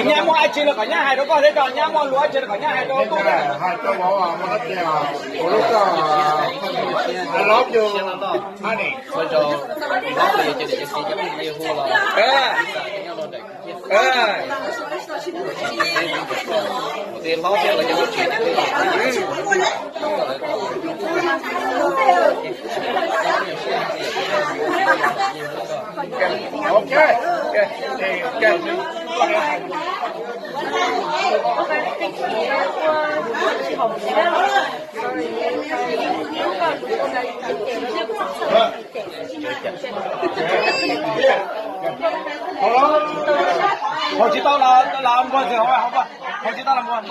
Nyab muaj dab tsi los kom nyab hais rau koj thiab, nyab muaj lus dab tsi los kom nyab hais rau koj. Haus tsis tau los los npog ntxiv, haus tsis tau los npog.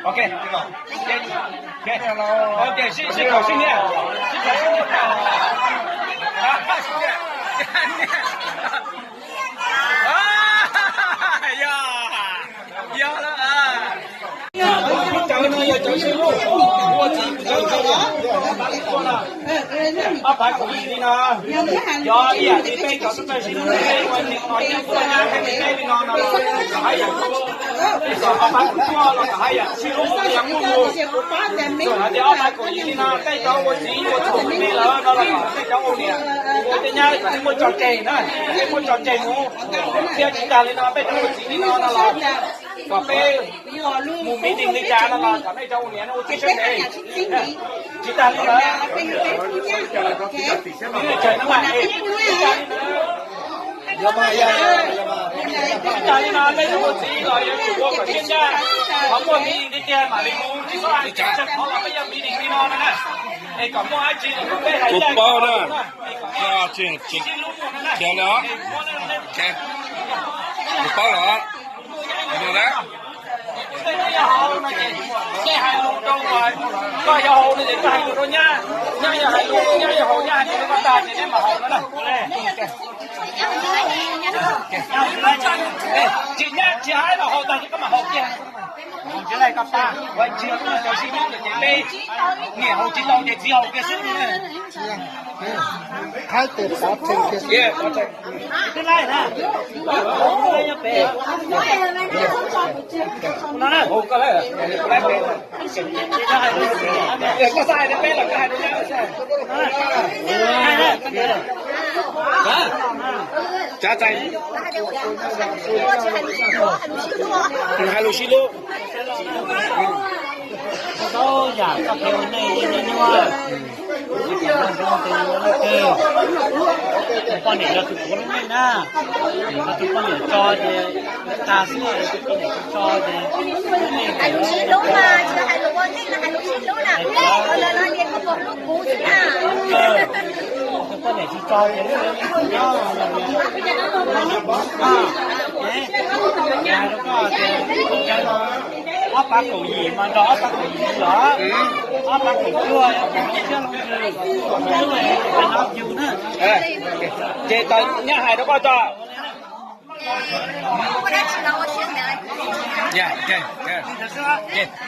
Ok, ok, sib kaum sib nias, sib kaum sib nias. Yog, yog lawm. Cov no yog cov sib hlub, ua txiv ua txawv, ob phav kaum yim li no. Yog ib yam li peb cov tub txawj sib hlub, peb ua niam ua txiv ua nyab hais peb li no no, kom haj yam, kom ob phav kaum cuaj los kom haj yam sib hlub li yog muaj mus. Hais tias ob phav kaum yim li no tej cov ua txiv ua txhua me lawm no los kom tej cov ua niam ua tej nyab kom nej muaj tso tseg na, nej muaj tso tseg mus. Thiab tsis tag li no peb cov ua txiv li no no los kom peb mus meeting li cas no los kom nej cov ua niam no ua tib siab ntev. Tsis tag li no, tsis tag li no, peb cov ua txiv los yuav tsum ua kom siab ncaj, qhov muaj meeting tiag tiag mam li mus, tsis txhob hais tias qhov los peb yuav meeting li no no na. Es kom muaj dab tsi los peb hais ncaj, kuv paub na. Kuv paub los. Tej no yog haus no ces, nej hais lus rau, koj yog haus no ces koj hais lus rau nyab, nyab yog hais lus, nyab yog haus, nyab hais lus rau koj tag ces neb mam haus no na. Tsis nyab tsis hais los haus tag ces koj mam haus kiag. Tsis, cov sib hlub ces peb niam haus tsis tau ces txiv haus kiag xwb no na. Cav txais, hais lus sib hlub. Tau yam txoj kev ua neej ib nyuag nyuaj, tus poj niam yog tus puav leej na, yog tus poj niam tso ces tag xwb, tus poj niam tsis tso ces hais lus sib hlub mas, tsis hais lus ua neej, hais lus sib hlub na. Tus poj niam tsis tso ces nyob, hais rau koj tias ob phav kaum yim mas nrog ob phav kaum yim los, ob phav kaum cuaj yog siab loo ntws, ib lub no yus na. Ces nyab hais rau koj tso.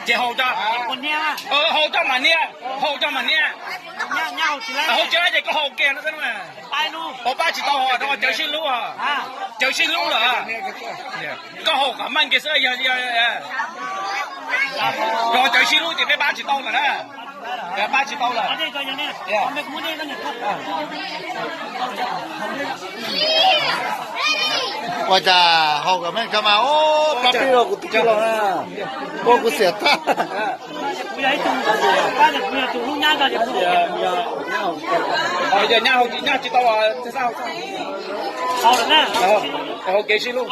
Ces haus tso, haus tso mam nias, haus tso mam nias. Haus tsis laib ces koj haus kiag no xwb. Pab tsis tau, cov sib hlub, cov sib hlub lawm. Koj haus kom meej kiag xwb, yog cov sib hlub ces peb pab tsis tau lawm na. Pab tsis tau lawm. Ua cas haus kom meej kawg mas, pab pib rau kuv tus kij los na, ua kuv xiam tag. Yog nyab haus tsis tau, haus kev sib hlub.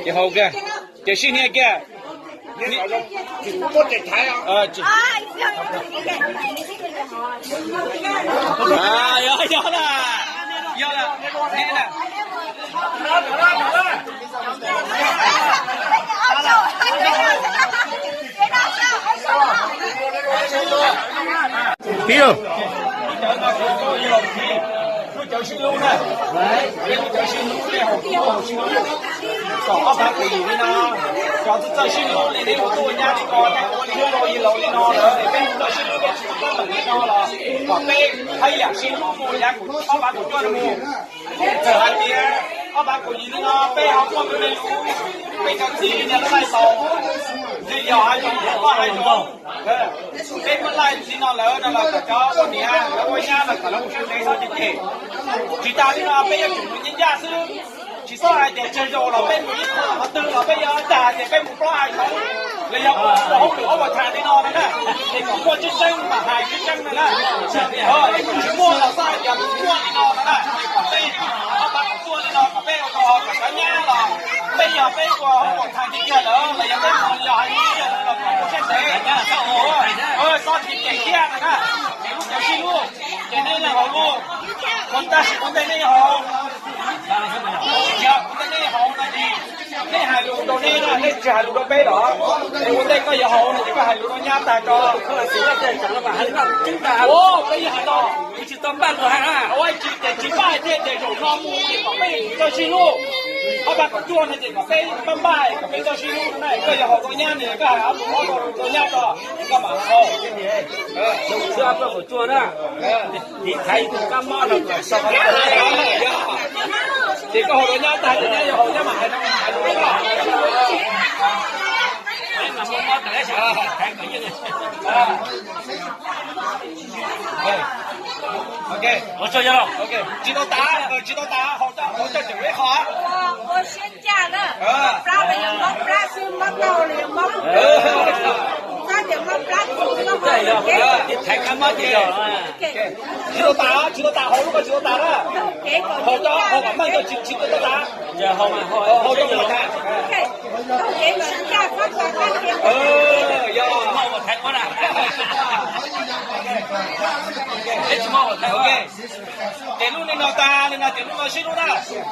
Ces haus kiag, ces sib hnia kiag. Yog, yog lawm, yog lawm. Pib. Lub cawv sib hlub na, peb lub cawv sib hlub, peb haus hlub haus sib hlub. Kom ob phav kaum yim li no, cov txawj sib hlub li neb ua tub ua nyab li ko thiab ua li hlub ua yig laus li no lawm, peb txawj sib hlub peb tsis tau teeb meem li no los kom peb haj yam sib hlub mus yav ob phav kaum cuaj no mus. Txawm hais tias ob phav kaum yim li no peb ho muaj me me lus, peb cov txiv niag laj laij tau, nws yog hais zoo, peb muab laij li no lawm no los kom cov ua niam lawv ua nyab los kom lawv mus sib ntev txhob cem cem. Tsis tas li no peb yuav tsum mus ncaj ncaj xwb, tsis txhob hais tias tsawg zaus los peb mus ib qho qhov twg los peb yuav dag tias peb mus plaub hais ntawd los yog ua hauj lwm ob phav thas li no no na, es kom muaj tseeb tseeb mam hais tseeb tseeb no na. Es kom tsis muaj los txhob hais tias mus muaj li no no na, es kom peb ob phav kaum cuaj li no kom peb ua kom cov nyab los peb yog peb ua hauj lwm thas tiag tiag lawm los yog peb mus yog hais tias los kom ua siab ntev, txhob cem cem thiab no na. Es lub cawv sib hlub, ces nej leej haus lub, kuv tab sis ua ntej nej haus, yog ua ntej nej haus no ces nej hais lus rau nej na, nej tsis hais lus rau peb los? Es ua ntej koj yuav haus no ces koj hais lus rau nyab tag tso. Ua peb yeej hais no, tsis tau npaj luag hais na, ua tsis tias tsis npaj thiab ces zaum no mus ces kom peb txawj sib hlub. Ob phav kaum cuaj no ces kom peb npaj npaj kom peb txawj sib hlub na. Koj yuav haus rau nyab ne, koj hais ob phav kaum cuaj rau nyab tso, koj mam haus. Xwb ob phav kaum cuaj na, tiv thaiv tus kab mob no kom so. Ces koj haus rau nyab tag ces nyab yuav haus, nyab mam hais no, hais lus rau koj. Ok, tsis tau tas, tsis tau tas, haus coj, haus coj tseem ib qho. Tsis tau tas, tsis tau tas, haus lub ko tsis tau tas na. Haus coj, haus kom meej coj, tsis, tsis tau tas. Haus coj mus tas. Yog. Ok. Ces lub li no tag li no ces lub no sib hlub na.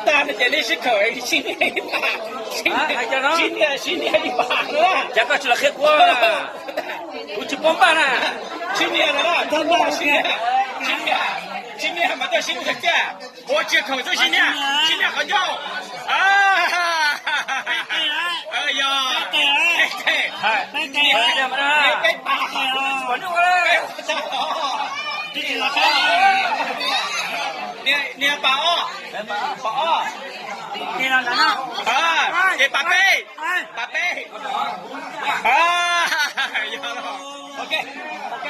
Tag no ces nej sib khawm, sib nias ib pas, sib nias, sib nias ib pas na. Cas koj tsis los qhia kuv? Kuv tsis paub npaj na. Sib nias na, tag npaj sib nias, sib nias, sib nias mas coj sib mus tiag tiag. Ua tsis khawm xwb sib nias, sib nias qhov ncauj. Yog. Peb pas, nias pas os, pas os. Ces pas peb, pas peb. Yog. Ok, ok.